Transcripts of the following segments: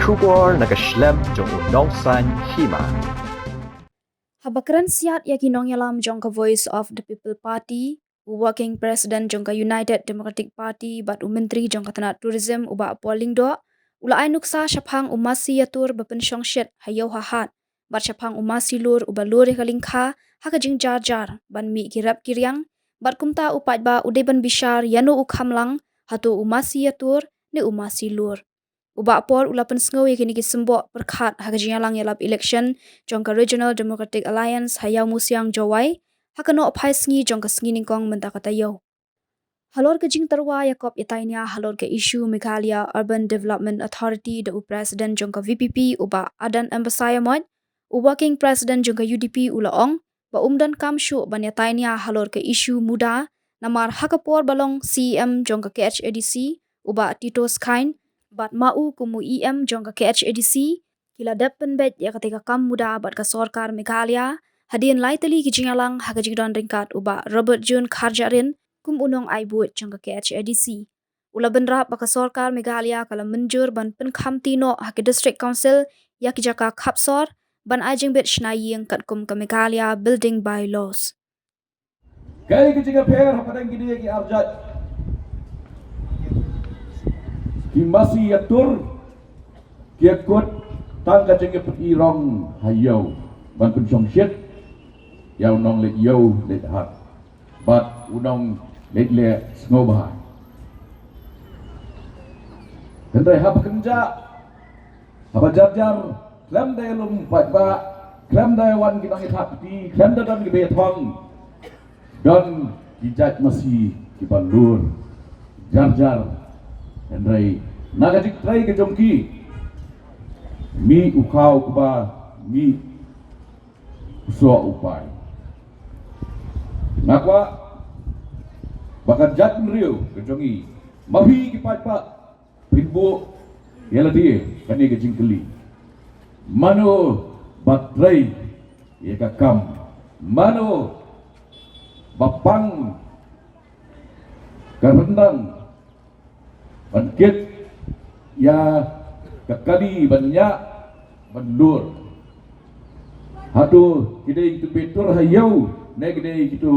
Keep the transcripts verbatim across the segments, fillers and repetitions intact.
Khubor na ka shlem jong u nongsan hima. Haba kren siat ïa ki nongïalam jong ka Voice of the People Party, u Working President jong ka United Democratic Party bad u Myntri jong ka tnat Tourism, u Bah Paul Lyngdoh, u la ai nuksa shaphang u masi ïatur ba pynshongshit ha ïew ha hat bad shaphang u masi lur uba lur ïa ka lyngkha ha ka jingjar jar ban mih ki rep ki riang, bad kumta u paidbah u dei ban bishar ïano u kham lang, hato u masi ïatur ne u masi lur. U Bah Paul u la pynsngew ïa kine ki symboh pyrkhat ha ka jingïalang ïalap election jong ka Regional Democratic Alliance ha Ïawmusiang, Jowai, ha ka nohphai sngi jong ka sngi nyngkong mynta ka taïew. Halor ka jingtyrwa ïa kop ïa tainia halor ka issue Meghalaya Urban Development Authority da u President jong ka V P P, u Bah Adan M Basaiawmoit, u Working President jong ka U D P u la ong ba um donkam shuh ban ïa tainia halor ka issue MUDA, namar ha ka por ba long C E M jong ka K H A D C, u Bah Tito Skhain, bad ma u kum u E M jong ka K H A D C, ki la dep pynbeit ïa katei ka kam MUDA bad ka sorkar Meghalaya hadien lai tylli ki jingïalang, ha ka jingdon ryngkat u Bah Robertjune Kharjahrin kum u nongai buit jong ka K H A D C. U la bynrap ba ka sorkar Meghalaya ka la mynjur ban pynkhamti noh ha ki District Council ïa ki jaka khapsor ban ai jingbit shna ïing katkum ka Meghalaya Building Bylaws. Kaei ka jingïapher hapdeng kine ki arjait? Ki masi ïatur ki ïakut tang ka jingïapyni rong ha ïew ban pynshongshit ïa u nongleit ïew leit hat bad u nongleit leh sngewbha. Hynrei haba kynjah, haba jar jar, khlem da ïalum paidbah, khlem da ïawan ki nongïathap kti, khlem da don kiba ïathong, don ki jait masi kiba lur jar jar. Hynrei na ka jingtrei ka jong ki, mih u khaw kaba mih u soh u pai. Nga kwah ba ka jaitbynriew ka jong ngi, ma phi ki paidbah, phin buh ïa lade kane ka jingkylli: mano ba trei ïa ka kam? Mano ba pang ka ryndang ban kit ïa ka kali ban ñiah ban lur? Hato ki dei kito ba ïatur ha ïew, ne ki dei kito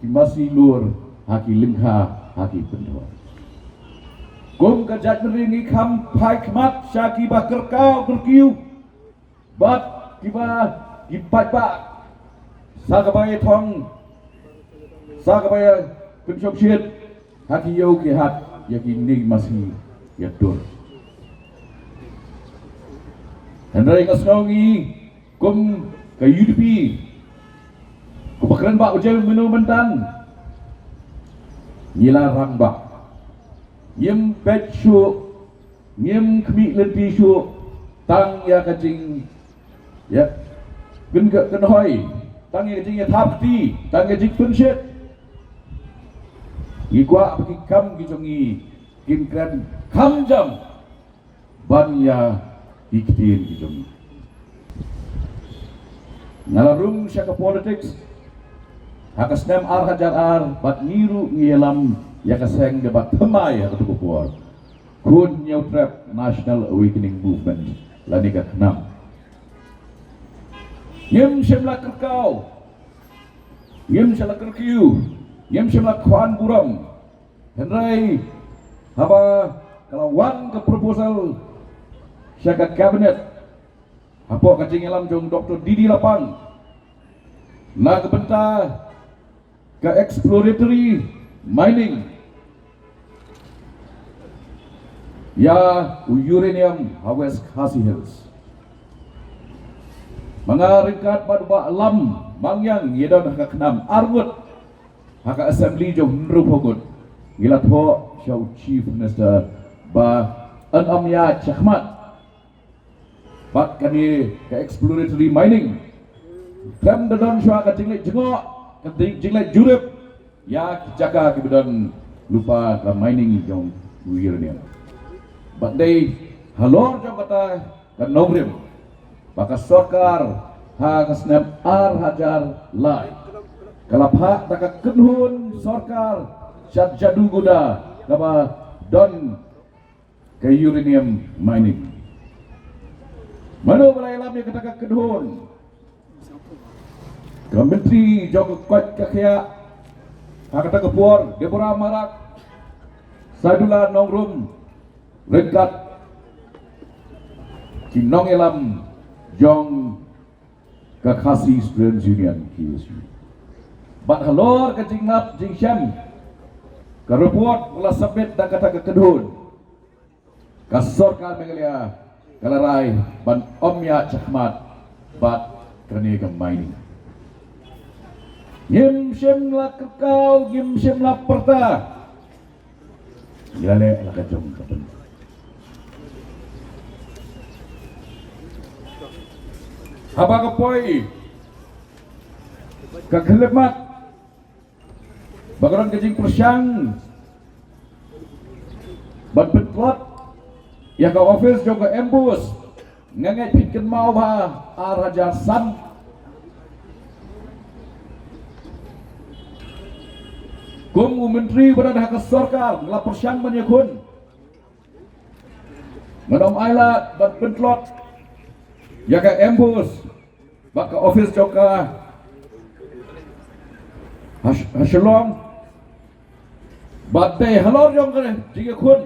ki masi lur ha ki lyngkha, ha ki pynthor? Kum ka jaitbynriew ngi kham phai khmat sha kiba kyrkhu kyrkieh bad kiba, ki paidbah, sa kaba ïathong, sa kaba ïa pynshongshit ha ki ïew ki hat ïa kine ki masi ïatur. Hynrei nga sngew ngi kum ka U D P, kumba kren Bah Ujem mynno mynta, ngi la rangbah. Ngim peit shuh, ngim khmih lynti shuh tang ïa ka jing, ïa, kyn-, kynhoi, tang ïa ka jingïathap kti, tang ïa ka jingpynshit. Ngi kwah ba ki kam ki jong ngi kin kren kham jam ban ïa ki ktien ki jong ngi. Nga la rung sha ka politics ha ka snem ar hajar ar bad ngi ruh ngi ïalam ïa ka seng kaba thymmai ha kato ka por, Khun Hynñiewtrep National Awakening Movement lane ka KHNAM. Ngim shym la kyrkhu, ngim shym la kyrkieh, ngim shym la khwan burom. Hynrei haba ka la wan ka proposal sha ka cabinet hapoh ka jingïalam jong Doktor D D Lapang na ka bynta ka exploratory mining ïa u uranium ha West Khasi Hills, ma nga ryngkat bad u Bah Lam Mangiang ngi don ha ka KHNAM arngut ha ka assembly jong hynriewphew ngut, ngi la thoh sha u Chief Minister ba yn ym ïaid shakhmat bad kane ka exploratory mining. Khlem da don shuwa ka jingleit jngoh, ka jing-, jingleit jurip ïa ki jaka kiba don lypa ka mining jong u uranium. Bad dei halor jong kata ka nongrim ba ka sorkar ha ka snem ar hajar lai ka la phah da ka kynhun sorkar sha Jaduguda kaba don ka uranium mining. Mano ba la ïalam ïa kata ka kynhun? Ka Myntri jong ka koit ka khiah ha kata ka por, Deborah Marak, Saidullah Nongrum, ryngkat ki nongïalam jong ka Khasi Students Union, K S U. Bad halor ka jinglap jingshem, ka report ba la submit da kata ka kynhun, ka sorkar Meghalaya ka la rai ban ym ïaid shakhmat bad kane ka mining. Ngim shym la kyrkhu, ngim shym la pyrta. Ngi la leh la ka jong ka pyn. Haba ka poi ka khyllipmat ba ka don ka jingpyrshang ban pyntlot ïa ka office jong ka MBOSE, nga ngeit phin kynmaw ba ar hajar san, kum u myntri ba don ha ka sorkar, nga la pyrshang ban ïakhun. Ngan ym ailad ban pyntlot ïa ka MBOSE bad ka office jong ka ha Sh-, ha Shillong. Bad dei halor jong ka jingïakhun,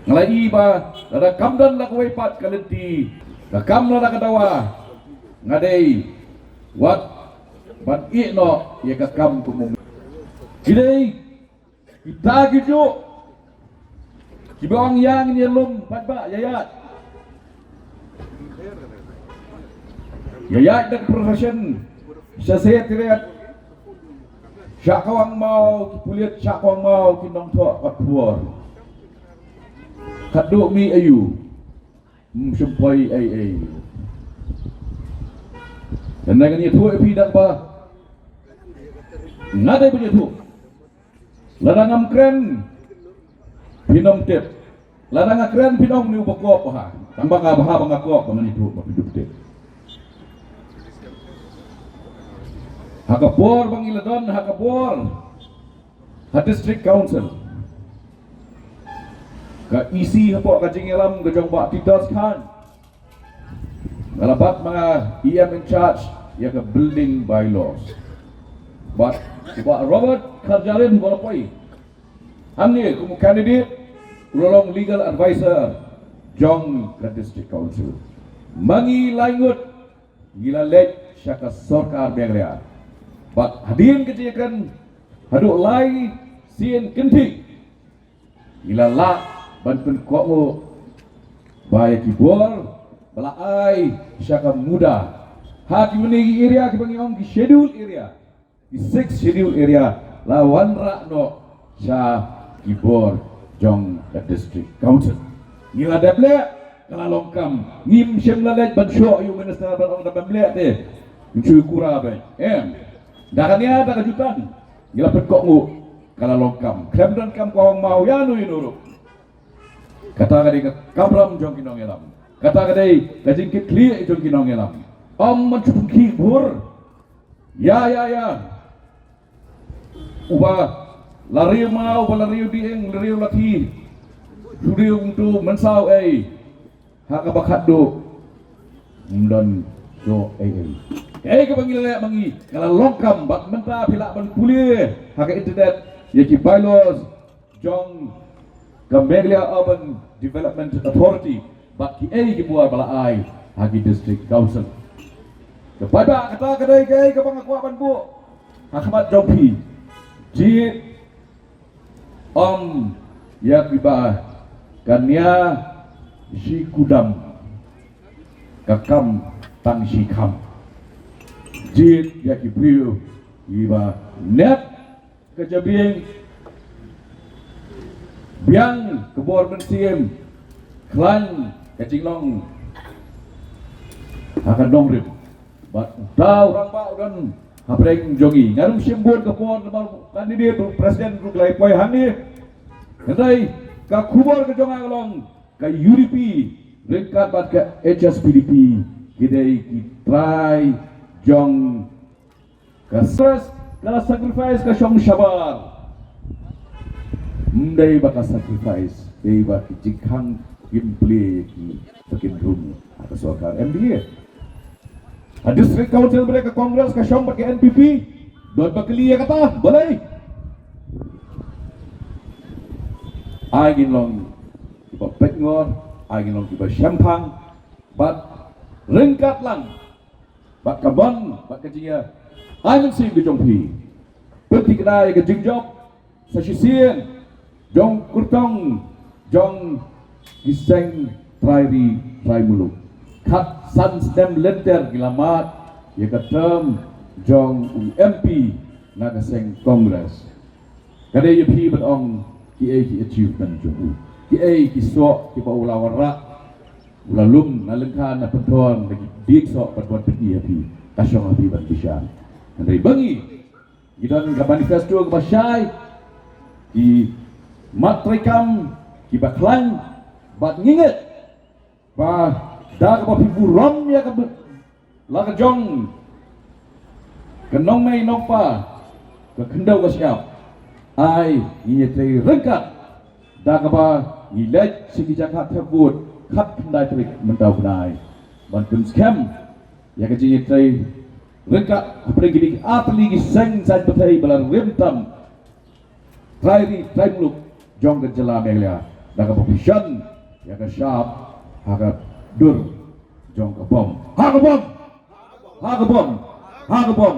nga la ïohi ba lada kam don la kawei pat ka lynti, ka kam lada ka dawa, nga dei wat ban ïeh noh ïa ka kam kum u. Ki dei kita kijuh kiba ong ïa ngin ïalum paidbah, ïa ïaid, ïa ïaid da ka profession sha Secretariat, sha Kawang Maw ki pulit, sha Kawang Maw ki nongthoh kot khubor. Khadduh mih aïu, ym shym poi ei ei. Te ngan ïathuh ïa phi da kaba nga dei ban ïathuh. Lada ngam kren, phin ym tip. Lada nga kren, phin ong une u bakop bha. Tang ba nga bha ba nga kop, ba ngan ïathuh ba phin ym tip. Ha ka por ba ngi la don ha ka bor ha District Council, ka EC hapoh ka jingïalam ka jong Bah Titus Khan, nga la bat ma nga EM in charge ïa ka building bylaws. Bad u Bah Robert Kharjahrin ba la poi hangne kum u candidate, u la long legal advisor jong ka District Council. Ma ngi lai ngut ngi la leit sha ka sorkar Meghalaya. Bad hadien ka jingïakren haduh lai sien kynthih, ngi la lah ban pynkohnguh ba ïa ki bor ba la ai sha ka MUDA, ha ki mane ki area kiba ngi ong ki schedule area, ki six schedule area, la wanrah noh sha ki bor jong ka District Council. Ngi la dep leh, ka la long kam. Ngim shym la leit ban shoh ïa u minister ban ong da bym leh te, ngin shu kura beit, em. Da kane da ka jutang ngi la pynkohnguh, ka la long kam. Khlem don kam ka Kawang Maw ïa no ïa no ruh. Kata ka dei ka kamram jong ki nongïalam. Kata ka dei ka jingkitkhlieh jong ki nongïalam. Ym ban shu pynkhih bhur. Ïa, ïa, ïa. Uba la riew maw, uba la riew dieng, la riew lathi, shu riew kumto mynsaw ei. Ha kaba khatduh ym don shuh ei ei. Ei kaba ngi la leh ma ngi ka la long kam, bad mynta phi lah ban pule ha ka internet ïa ki bylaws jong ka Meghalaya Urban Development Authority bad kiei ki bor ba la ai ha ki District Council. Te paidbah, kata ka dei kaei kaba nga kwah ban buh ha khmat jong phi. Jied ym ïa kiba ka nia shi kudam, ka kam tang shi kham. Jied ïa ki briew kiba nep ka jabieng, biang ka bor mynsiem, khlaiñ ka jinglong ha ka nongrim. Bad uta u rangbah u don hapdeng jong ngi. Nga ruh shim bun ka por namar u candidate u president ruh u la poi hangne. Hynrei ka khubor ka jong nga ka long ka UDP ryngkat bad ka HSPDP ki dei ki trai jong ka stress, ka la sacrifice ka shong shabar. Ym dei ba ka sacrifice, dei ba ki jingkhang Kim plie ïa ki ba kin rung ha ka sorkar M D A. Ha District Council ba dei ka Congress ka shong bad ka N P P. Don ba kylli ïa kata, balei? Ai ngin long kiba peit ngor, ai ngin long kiba shemphang bad ryngkat lang bad ka mon bad ka jingïa ai mynsiem ka jong phi. Pynthikna ïa ka jingjop sa shisien jong kyrtong jong ki seng trai ri trai muluk. Khatsan snem lynter ki la mad ïa ka term jong u M P na ka seng Congress. Ka dei ïa phi ban ong kiei ki achievement jong u, kiei ki soh kiba u la wanrah, u la lum na lyngkha na pynthor na ki dieng soh bad ban pyni ïa phi. Ka shong ha phi ban bishar. Hynrei ba ngi ngi don ka manifesto kaba shai, ki mat treikam kiba khlaiñ bad ngi ngeit ba da kaba phi burom ïa ka la ka jong ka nongnei nongpa, ka khyndew ka shyiap, ai ngin ïatrei ryngkat da kaba ngi leit sha ki jaka thep vote khatkhyndai tarik mynta u bnai ban pynskhem ïa ka jingïatrei ryngkat hapdeng kine ki artylli ki seng saiñ pyrthei ba la rim tam trai ri trai muluk jong ka jylla Meghalaya da kaba pynshong ïa ka shap ha ka dur jong ka bom. Ha ka bom! Ha ka bom! Ha ka bom!